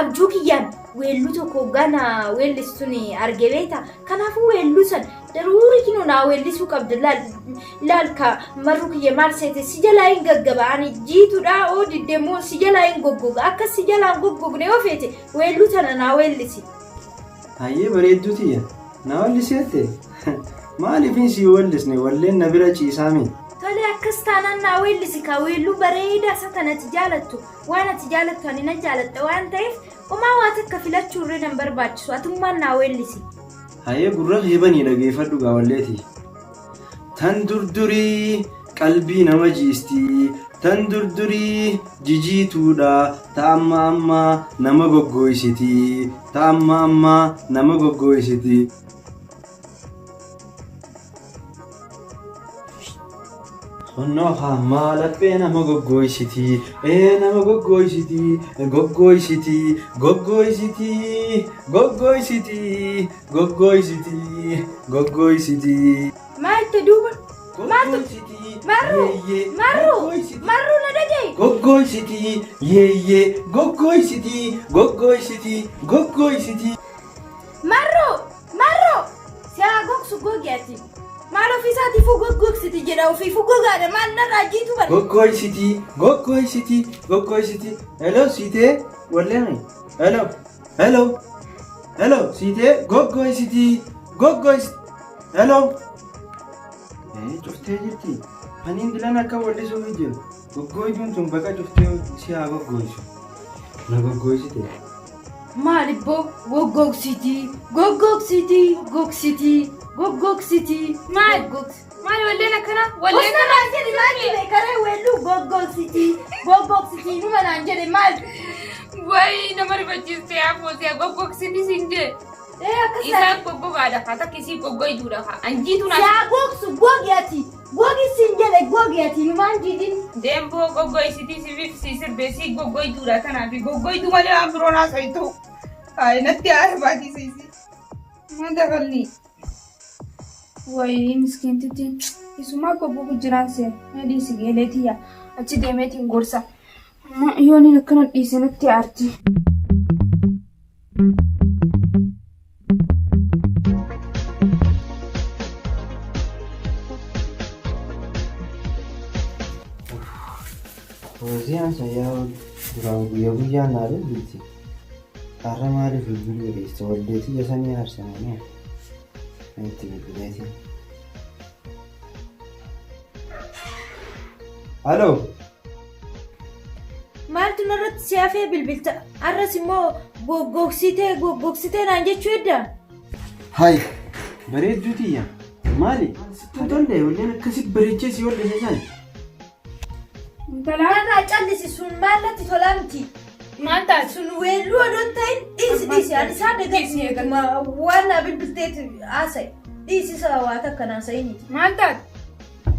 Abjuu kiyyaan weelluu tokko hoggaa na weellistu ni arge beekta. Kanaafuu weelluu san daruurii kinoo naa weellisuu qabda. Laal laal ka marruu kiyya maal seete si jalaa hin gaggaba. Ani jiituudha oo didde immoo si jalaa hin goggoga. Akka si jalaa hin goggogne yoo feete weelluu tana naa weellisi. Hayyee bareedduu tiyya. Na wallisi jette? Maaliifin si wallisne walleen na bira ciisaami. Tole akkas taanaan naa weellisi kaa weelluu bareedaa isa tan ati jaalattu waan ati jaalattu ani nan jaaladha waan ta'eef homaa waa takka filachuu irree nan barbaachisu atummaan naa weellisi. Hayyee gurra kee banii dhageeffadhu gaa wallee tiyya. Tan durdurii qalbii nama jiisti tan durdurii jijiituudha ta amma ammaa nama goggooysiti ta amma ammaa nama goggooysiti. Onnoo hammaa laphee nama goggooysiti ee nama goggooysiti goggooysiti goggooysiti goggooysiti goggooysiti goggooysiti. Maal itti duuba? Maaltu? Goggooysiti Marruu! yeeyyee Marruu! goggooysiti. Marruu na dhaga'i! Goggooysiti yeeyyee goggooysiti goggooysiti goggooysiti. Marruu! Marruu! Si haa gogsu gogi ati. Maal ofiisaatiifuu goggogsiti jedha ofiifuu gogaadha maal narraa jiitu bara. Goggooysiti goggooysiti goggooysiti. Hello siitee walleemi. Hello hello hello siitee goggooysiti goggooysiti. Hello. Ee cuftee jirti. Aniin dilan akka wallisuuf jiru. Goggooytuun tun baqa cuftee si haa goggooysu. Na goggooysite. Maal ibboo goggogsiti goggogsiti gogsiti goggogsiti. Maal? Goggogsiti. Maal walleen akkana? Walleen Osoo naan jedhe maal jedhe karee weelluu goggogsiti goggogsiti numa naan jedhe maal. Wayi nama rifachiiste hafuusee goggogsiti siin jee. Ee akkas naan Isaan goggogaadha haa takka isii goggoyduudha haa. Anjiitu naa. Yaa gogsu gogi ati gogi siin jedhe gogi ati numaan jiidhin. Deemboo goggoysitii sifiif si sirbee si goggoyduudha kanaaf goggoyduu malee waan biroo naasayitu. Hayi natti aara baatiisa isii. Maal dabalni? Wayii miskiintitti isumaa goggogu jiraan seen dhiisi geeleetiyya achi deemeetiin gorsa. Yooniin akkana dhiise natti aarti. Fooziyaan sayyaa duraan guyyaa guyyaan naa bilbilti. Har'a maaliif bilbiluu dhiiste? Waldeetii jasanii aarsamanii. Itti bilbileeti. Halo. Maaltu narratti si hafee bilbilta? Arras immoo goggogsitee goggogsitee naan jechuu edda? Hayi. Bareedduu tiyya. Maali? Sitti hin tolle walleen akkasi bareechee si wallise san. Intala Narraa callisi sun maal natti tolaa miti. maal taate? Sun weelluu odoo hin ta'in dhiisi dhiisi ani isaa Dhiisi eegal. dagat waan naa bilbilteet haasa'e. Dhiisi isa waa takka naan sa'initi. Maal taate?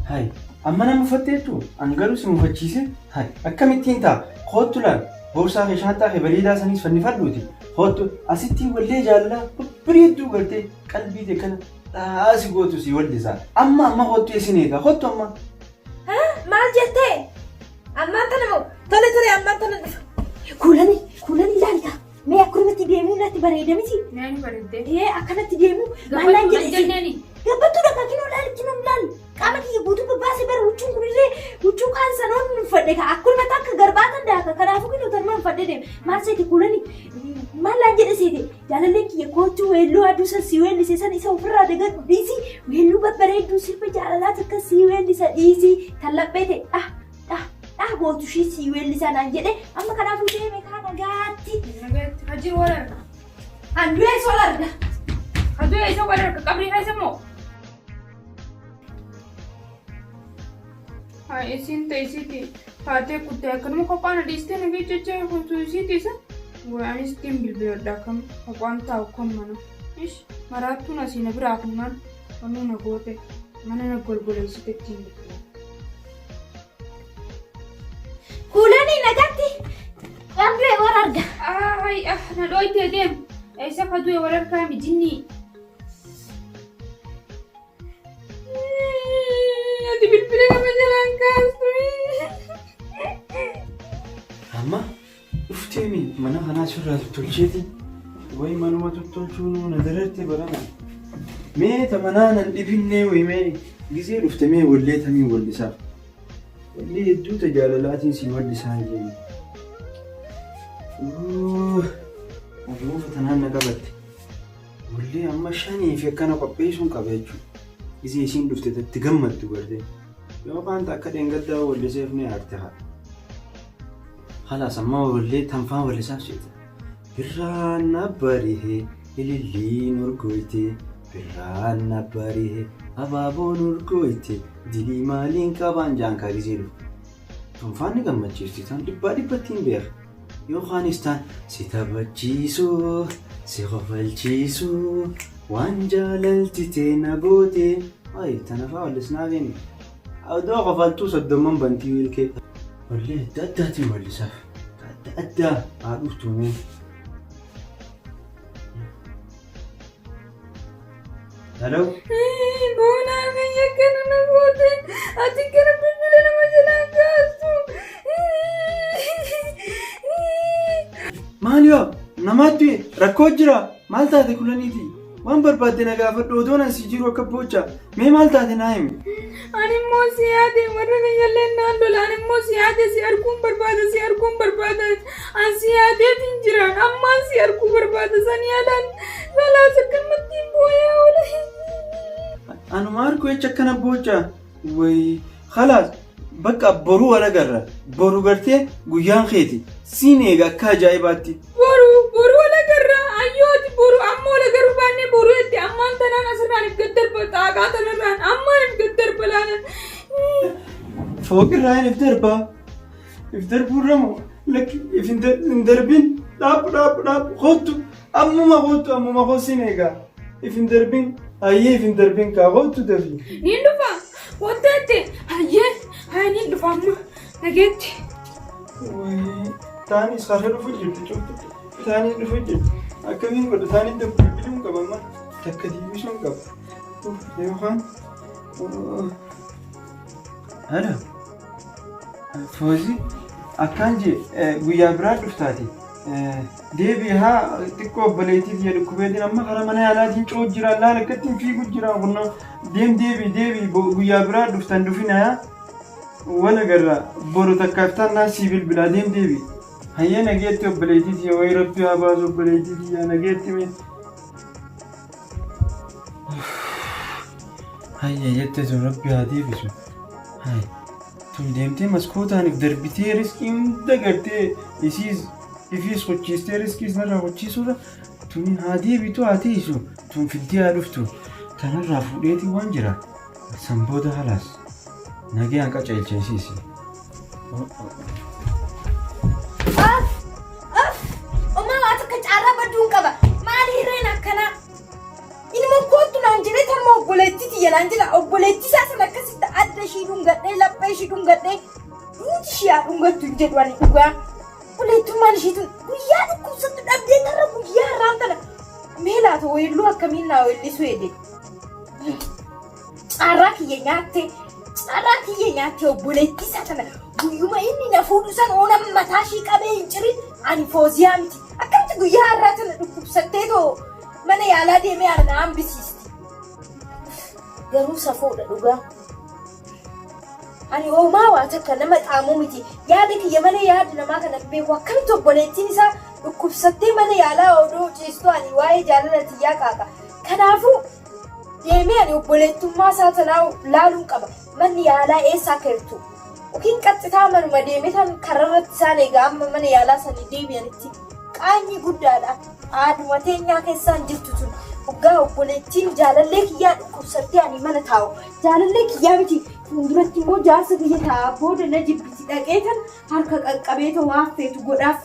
Hayi. Amma na mufatteettu? An garuu si mufachiise? Hayi. Akkamittiin ta'a? Koottu laal. Boorsaa kee shaanxaa kee bareedaa saniis fannifadhuuti. Koottu asittiin wallee jaalalaa babbareedduu gartee qalbii tee kana dhahaa si gootu si wallisa. Amma amma koottu isin eega. Koottu amma. Maal jettee? Ammaan tana moo? Tole tole ammaan tana dhufa. Kuulani kuulani ilaali kaa. Mee akkanumatti deemuu natti bareeda miti? Naan bareeddee. Ee akkanatti deemuu maal naan Gabbatu jedhe isin? jenneeni. Gabbattuudha kaa kinoo laali kinoo laali. Qaama kiyya guutuu babbaasee bara huccuun kunillee huccuu kaan sanoon uffadhe kaa akkanumatti akka garbaa tan daaka kanaafuu kinoo tanuma uffadhe deema. Maal seete kuulani maal naan jedhe seete jaalalleen kiyya koochuu weelluu aduu san si weellise san isa ofirraa dagadhu dhiisi weelluu babbareedduu sirba jaalalaa takka si weellisa dhiisi tan laphee ta'e dhah dhah dhah gootu ishii si weellisa naan jedhe amma kanaafuu deeme kaa nagaatti. Nagaatti hajii wal arga. Andu'ee sol arga. Hajii isa wal arga qabrii keessa moo? Haa isiin ta'e isiiti haatee kuttee akkanuma kophaan dhiistee nagee jecha kutuu isiiti isa. Way anis ittiin bilbiladha akkam kophaan taa'u kan mana. Ish maraattuun asii na biraa fuunaan wanni na goote mana na golgoleessite ittiin bilbila. Kuulanii nagaatti. Andu'ee wal arga. Ay ah na dhooytee deem. Eessa ka du'e wal harkaa mijinnii. Ati bilbila nama jalaan kaastu. Amma Dhufteemi mana kanaa sirraa tottolcheeti. Wayi manuma tottolchuu na dararte barana. Mee ta manaa nan dhibinnee wayi mee gizee dhufte mee wallee tamii wallisaaf. Wallee hedduu ta jaalalaatiin sii wallisaa jeen. Aduufa tanaan na qabatte. Wallee amma shanii fi akkana qopheessuun qaba jechuudha. Gizee isiin dhufte tatti gammaddu gartee. Yookaan akka dheengaddaa walliseef ni aarte haa. Khalaas amma wallee tanfaa wallisaaf seeta. Birraan na barihe ililliin urgoyte birraan na barihe abaaboon urgoyte dilii maaliin qabaan jaan kaa gizee dhufu. Tunfaan ni gammachiifti tan dhibbaa dhibbatti hin beeka. Yookaanis taan si taphachiisuu si kofalchiisuu waan jaalalti tee na goote. Ay tana faa wallisnaa beeni. Odoo kofaltuu soddomman bantii wilkee. Wallee adda addaatiin wallisaaf. Adda addaa haa dhuftu mee. Hello. Boonaa biyya kana na goote ati gara bilbila nama jalaa kaastu. Maal yoo namaatti rakkoo jira maal taate kulaniiti waan barbaadde na gaafadhu odoon an si jiru akka boocha mee maal taate naa himi. Ani immoo si yaade warra kiyyallee naan lola ani immoo si yaade si arguun barbaada si arguun barbaada an si yaadeetiin jiraan ammaan si arguu barbaada san yaadaan lalaas akkanumatti hin booyaa oole. Anuma arguu jecha akkana boocha wayi khalaas bakka boruu wal agarra boru gartee guyyaan keeti siin eega akka ajaa'ibaatti. Boru boru wal agarra ayyooti boru amma wal agarru baannee boru jette ammaan tanaan asirraan if gaddarba xaaqaa tanarraan ammaan if gaddarba laalan. Fooqirraa hin if darbaa if darbuurra moo lakki if hin darbin dhaabbu dhaabbu dhaabbu kottu ammuma kottu ammuma koo siin eega if hin darbin hayyee if hin darbin kaa kottu dafii. Niin dhufa wanta jette hayyee hayyee niin dhufa amma nageetti. Wayii taanis har'a dhufu jirti cuftu taanis dhufu jirti akkamiin godha taanis bilbiluun qaba amma takka deebisuun qaba yookaan Halo Foozi akkaan jee guyyaa biraa dhuftaati deebii haa xiqqoo obboleettii tiyya dhukkubeetiin amma karaa mana yaalaatiin coo jira laal akkattiin fiigu jira kunno deem deebii deebii guyyaa biraa dhuftan dhufina yaa Wal agarra boru takka iftaan naa sii bilbilaa deem deebi. Hayyee nageetti obboleettii tiyya wayi rabbi haa baasu obboleettii tiyya nageetti mee. Hayya jette tun rabbi haa deebisu. Hay tun deemtee maskootaaniif darbitee riskii hunda gartee isiis ifiis kochiistee riskiis narraa kochiisuurra tun haa deebitu haa teessu tun fiddee haa dhuftu tanarraa fuudheetii waan jira. San booda halaas nagayaan qaceelcha isiisi. Af! Af! Omaa waa takka caarraa badduun qaba. Maali hirreen akkanaa? Ilma koottu naan jedhee tarma obboleettii tiyya naan jedha. Obboleettii isaa sana akkasitti adda ishii dhungadhee laphee ishii dhungadhee duuti ishii haa dhungattu hin jedhu ani dhugaa. Obboleettummaan ishii tun guyyaa dhukkubsattu dhabdee tarra guyyaa har'aan tana mee laata weelluu akkamiin naa weellisuu ede. Carraa kiyya nyaatte carraa kiyya nyaatte obboleettii isaa tana guyyuma inni na fuudhu san oonan mataa ishii qabee hin cirin ani fooziyaa miti akkamitti guyyaa har'aa tana dhukkubsattee too mana yaalaa deemee ana na hambisiisti. Garuu safuudha dhugaa. Ani homaa waa takka nama xaamuu miti. Yaada kiyya malee yaada namaa kana hin beeku. Akkamitti obboleettiin isaa dhukkubsattee mana yaalaa odoo ciistu ani waa'ee jaalala tiyyaa qaaqa. Kanaafuu deemee ani obboleettummaa isaa tanaa laaluun qaba. Manni yaalaa eessa akka jirtu. Yookiin qaxxitaa manuma deemee tan kararratti isaan eega amma mana yaalaa sanii deebi'anitti. Qaanyii guddaadha. Haadhuma teenyaa keessaan jirtu tun. Hoggaa obboleettiin jaalallee kiyyaa dhukkubsattee ani mana taa'u. Jaalallee kiyyaa miti fuulduratti immoo jaarsa kiyya taa'a booda na jibbiti dhaqee tan harka qaqqabeetoo waan feetu godhaaf.